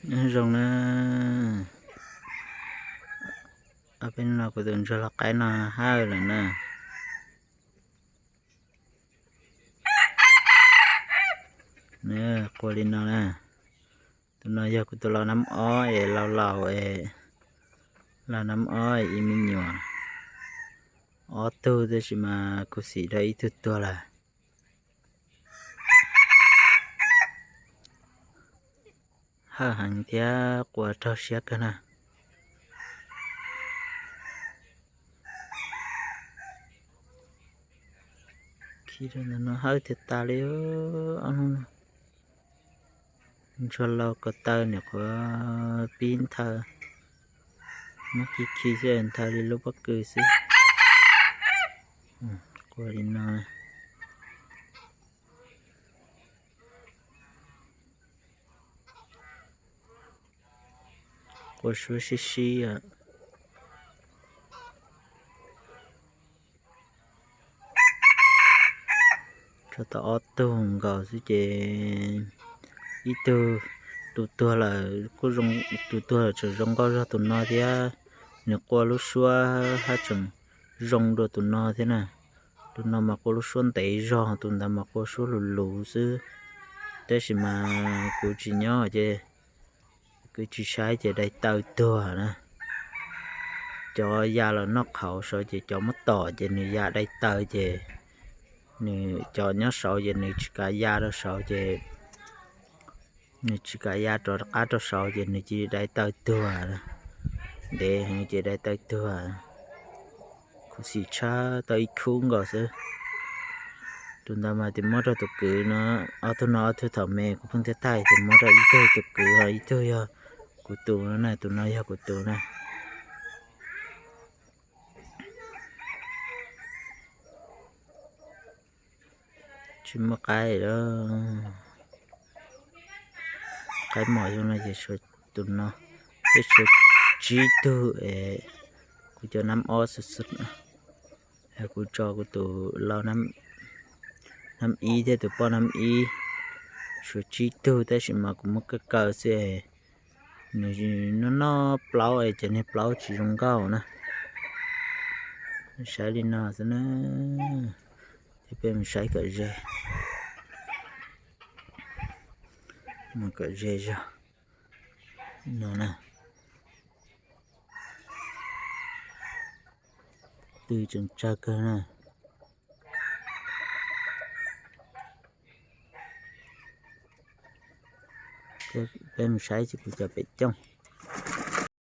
Nyob zoo na, ob peb hnub no kuv tus ntsuag lau qaib no hawj lawm na. Nws quaj li no na. Tus no yog kuv tus lau nab ob es lau laus es, lau nab ob ib me nyuam, ob tug tab sis mas khuv xim rau ib tug tuag lawm. Hawj heev thiab quaj raug siab kawg na. Khi rau ntawm no hawj tiag tas li. Ntsuag lau ko taw niam qhuav pib nthaw, muab khi khi xwb nthaw li lub pob kws xwb. Quaj li no. Quaj suab sib sib. Tso tau ob tug nkaus xwb ces ib tug, tus tuag lawm kuj zoo, tus tuag lawm tseem zoo nkauj zog tus no thiab. Nws quaj lub suab haj tseem zoo dua tus no thiab na. Tus no mas quaj lub suab ntev zog, tus ntawd mas quaj suab luv luv xwb. Tab sis mas kuv tsis nyob ces kuv tsis saib ces dai taw tuag na. Cov ya los noj qhauv saud ces cov muab tom ces nws ya dai taw ces nws cov nyob saud ces nws tsis kav ya rau saud ces nws tsis kav ya rov qab rau saud ces nws cia li dai taw tuag. Ntev heev ces dai taw tuag. Khuv xim tshaj tau ib khub nkaus xwb. Tus ntawd mas tis muab rau tus kwv no, ob tug no ob tug thaum me kuv pheej thiab thaij tis muab rau ib tug tus kwv ho ib tug yog kuv tus no na, tus no yog kuv tus na. Tsis muaj qaib lawm. Qaib mos zoo no ces suav tus no, peb suav tsib tug es kuv cov nab ob xwb xwb. Kuv tso kuv tus lau nab ib thiab tus poj nab ib, suav tsib tug tab sis mas kuv muab kaw kaw xwb. Nws noj noj plaub es cov niag plaub tsis zoo nkauj na. Saib li no xwb na, ces peb mus saib kom ze, mus kom ze zog no na. Tw tseem tsawg kawg na. Peb mus saib kuv cov pem cooj.